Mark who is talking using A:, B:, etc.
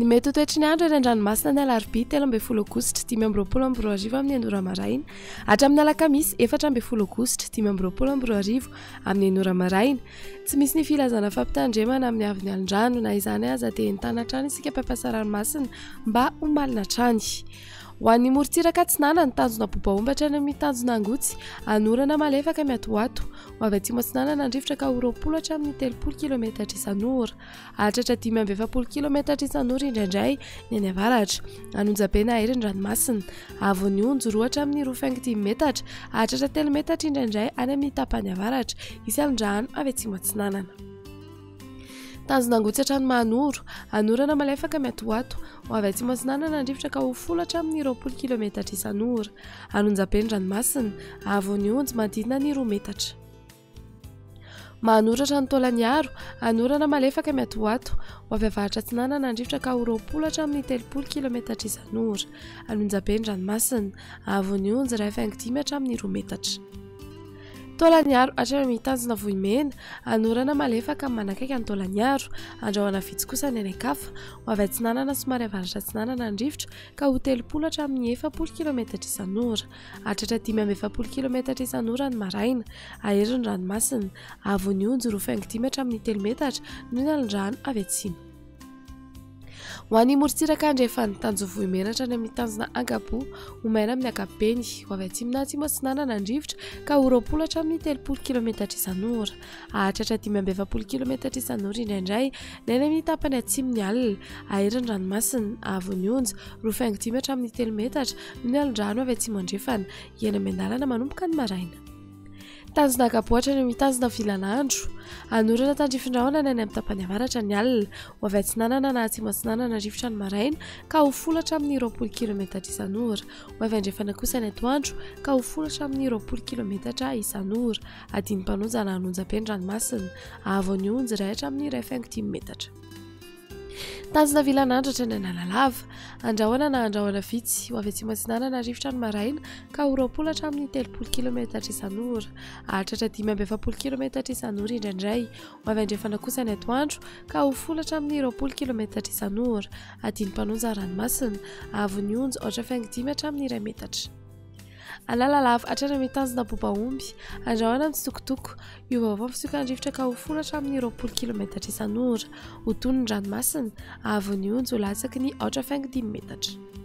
A: Ny mety ho toetry ny andro eny an-dranomasina ny alarobia 13 aogositra 2025 amin'ny enina ora maraina hatramin'ny alakamisy 14 aogositra 2025 amin'ny enina ora maraina. Tsy misy ny filazana fampitandremana amin'ny haavon'ny alon-drano na izany aza dia entanina hatrany isika mpampiasa ranomasina mba ho malina hatrany. Ho an'ny morontsiraka atsinanana, tanjona Bobaomba hatrany amin'ny tanjona Angotsy, anorana malefaka miatoato. Ho avy atsimo atsinanana ny rivotra ka ho 20 hatramin'ny 30 kilometatra isan'ora. Hahatratra 45 kilometatra isan'ora indraindray ny any avaratra. An'Onjabe na Hery ny ranomasina. Haavon'ny onjy 2 hatramin'ny 2,5 metatra. Hahatratra 3 metatra indraindray any amin'ny tapany avaratra. Hisy alon-drano avy atsimo atsinanana. Tanjona Angotsy hatrany Mahanoro. Anorana malefaka miatoato. Ho avy atsimo atsinanana ny rivotra ka ho 10 hatramin'ny 20 kilometatra isan'ora. An'Onjabe ny ranomasina. Haavon'ny onjy manodidina ny 2 metatra. Manoratra ny Taolaniaro, anorana malefaka miatoato, ho avy avaratra atsinanana ny rivotra ka ho 20 hatramin'ny 30 kilometatra isan'ora. An'Onjabe ny ranomasina, haavon'ny onjy 1,5 hatramin'ny 2 metatra. Taolaniaro hatrany amin'ny tanjona Vohimena, anorana malefaka manakaiky an'i Taolaniaro, andrahona vitsy kosa ny any an-kafa, ho avy atsinanana somary avaratra atsinanana ny rivotra ka ho 30 hatramin'ny 40 kilometatra isan'ora. Hahatratra 45 kilometatra isan'ora ny maraina. Hahery ny ranomasina. Haavon'ny onjy 2,5 hatramin'ny 3 metatra noho ny alin-drano avy atsimo. Ho an'ny morontsiraka andrefan'ny tanjovohimena hatrany amin'ny tanjona Ankaboa, ho maina amin'ny ankapobeny. Ho avy atsimo na atsimo atsinanana ny rivotra ka ho 20 hatramin'ny 30 kilometatra isan'ora. Hahatratra 45 kilometatra isan'ora indraindray ny any amin'ny tapany atsimo ny alina. Hahery ny ranomasina. Haavon'ny onja 2,5 hatramin'ny 3 metatra Ny alon-drano avy atsimo andrefana, hiaina miandalana manomboka ny maraina. Tanjona Ankaboatra no mitazona vilan'andro. Hanorana tandrifin-drahona ny any amin'ny tapany avaratra ny alina. Ho avy atsinanana na atsimo atsinanana rivotra ny maraina ka ho folo hatramin'ny 20 kilometatra isan'ora. Ho avy andrefana kosa ny atoandro ka ho folo hatramin'ny 20 kilometatra isan'ora. Adin'ny-mpanonja na an'onjam-be ny ranomasina. Haavon'ny onjy iray hatramin'ny 1,5 metatra. Tanjona vilan'andro hatrany Analalava. Andrahona na andrahona vitsy ho avy atsimo atsinanana rivotra ny maraina ka ho 20 hatramin'ny 30 kilometatra isan'ora. Hahatratra 45 kilometatra isan'ora indraindray. Ho avy andrefana kosa ny atoandro ka ho folo hatramin'ny 20 kilometatra isan'ora. Adin'ny mpanonja ranomasina. Haavon'ny onja 4,5 hatramin'ny 1 metatra. Analalava hatrany amin'ny tanjona Bobaomby, andrahona mitsitokotoko. Hiovaova ny fisiokan'ny rivotra ka ho folo hatramin'ny 20 kilometatra isan'ora. Ho tony ny ranomasina, haavon'ny onja ho latsaky ny 4,5 metatra.